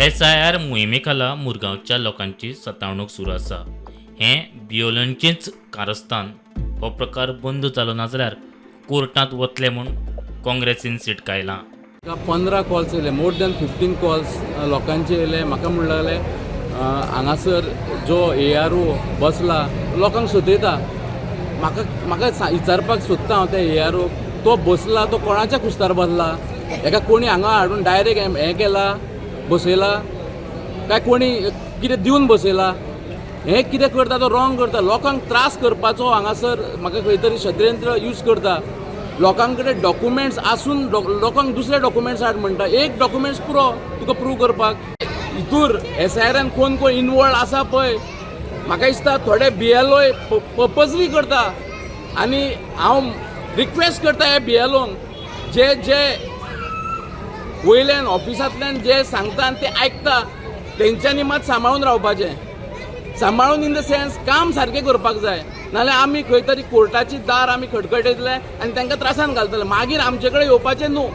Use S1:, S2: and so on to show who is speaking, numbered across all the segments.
S1: SIR मोहिमे खाला मुरगांवच्या लोकांची सतावणूक सुरू आसा. हें बियोलंचेंच कारस्थान. हो प्रकार बंद जालो ना जाल्यार कोर्टांत वतले म्हूण काँग्रेसीन शिटकायलां.
S2: म्हाका 15 कॉल्स येयले, मोर दॅन 15 कॉल्स लोकांचे येयले. म्हाका म्हणूंक लागले, हांगासर जो एआरओ बसला, लोकांक सतयता. म्हाका म्हाका विचारपाक सोदता हांव त्या एआरओ, तो बसला तो कोणाच्या खुस्तार बसला? हेका कोणी हांगा हाडून डायरेक्ट हें केला, बसयला, काय कोणी कितें दिवन बसयला? हें कितें करता तो रॉंग करता. लोकांक त्रास करपाचो हांगासर म्हाका खंय तरी षडयंत्र यूज करता. लोकां कडेन डॉक्युमेंट्स आसून लोकांक दुसरे डॉक्युमेंट्स हाड म्हणटा. एक डॉक्युमेंट्स पुरो तुका प्रूव करपाक. हितूर एसआयआरान कोण कोण इनवॉल्व आसा पळय, म्हाका दिसता थोडे बीएलओय पर्पजली करता. आनी हांव रिक्वेस्ट करता हे बीएलओंक, जे जे वयल्यान ऑफिसांतल्यान जे सांगता आनी ते आयकता, तेंच्यांनी मात सांबाळून रावपाचें. सांबाळून इन the sense, काम सारकें करपाक जाय. नाल्यार आमी खंय तरी कोर्टाची दार आमी खटखटयतले आनी तांकां त्रासान घालतले. मागीर आमचे कडेन येवपाचें न्हू.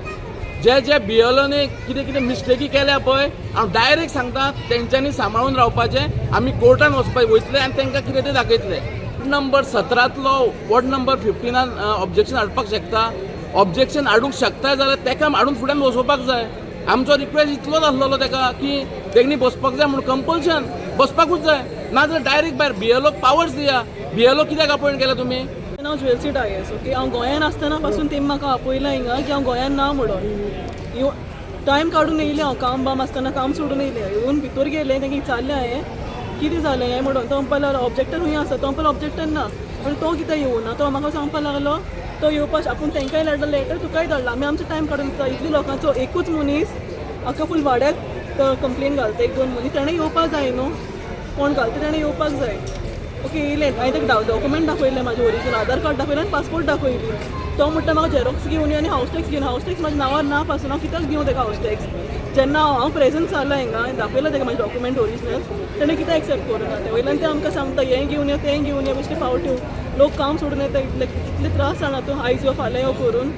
S2: जे जे बीएलओनी कितें कितें मिस्टेकी केल्या पळय, हांव डायरेक्ट सांगता, तेंच्यांनी सांबाळून रावपाचें. आमी कोर्टान वचपाक वयतले आनी तांकां कितें तें दाखयतले. नंबर 17तलो वॉर्ड नंबर 15न ऑब्जेक्शन हाडपाक शकता. ऑब्जेक्शन हाडूंक शकता जाल्यार ताका हाडून फुड्यान बसोवपाक जाय. आमचो रिक्वेस्ट इतलोच आसलेलो ताका की तेणी बसपाक जाय म्हणून, कंपल्शन बसपाकूच जाय. नाजाल्यार डायरेक्ट भायर. बीएलओक पावर्स दिया. बीएलओ कित्याक अपॉयंट केला तुमी?
S3: नांव ज्वेलसी डायस. ओके, हांव गोंयान आसतना पासून तेमी म्हाका आपयलां हिंगा की हांव गोंयान ना म्हणून. येवन टायम काडून येयलें हांव, काम बाम आसतना काम सोडून येयलें. येवन भितर गेलें, तांकां विचारलें हांवें, कितें जालें हें म्हणून. तो म्हणपाक लागलो, ऑब्जेक्टर खंय आसा? तो म्हणपाक, ऑब्जेक्टर ना. पूण तो कित्याक येवना? तो म्हाका सांगपाक लागलो, तो येवपाक आपूण तांकांय धाडला लेटर, तुकाय धाडला. आमी आमचो टायम काडून दिता. इतली लोकांचो एकूच मनीस आख्खा फूल वाड्याक कंप्लेन घालता. एक दोन मनीस, ताणें येवपाक जाय न्हू. कोण घालता ताणें येवपाक जाय. ओके, येयलें. हांवें ताका डॉक्युमेंट दाखयलें, म्हाजें ओरिजिनल आधार कार्ड दाखयलें आनी पासपोर्ट दाखयली. तो म्हणटा, म्हाका झेरॉक्स घेवन यो आनी हावस टॅक्स घेवन. हावस टॅक्स म्हाज्या नांवार ना पासून हांव कित्याक दिवं ताका हावस टॅक्स, जेन्ना हांव प्रेजंट जाला हिंगा? हांवें दाखयलां ताका म्हाजें डॉक्युमेंट ओरिजिनल. तेणें कित्याक एक्सेप्ट करूं ना तें? वयल्यान ते आमकां सांगता, हें घेवन यो, तें घेवन यो. बेश्टे फावट्यो. लोक काम सोडून येता. इतले इतले त्रास जाणा तूं, आयज यो, फाल्यां यो करून.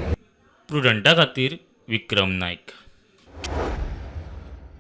S1: प्रुडंटा खातीर विक्रम नायक.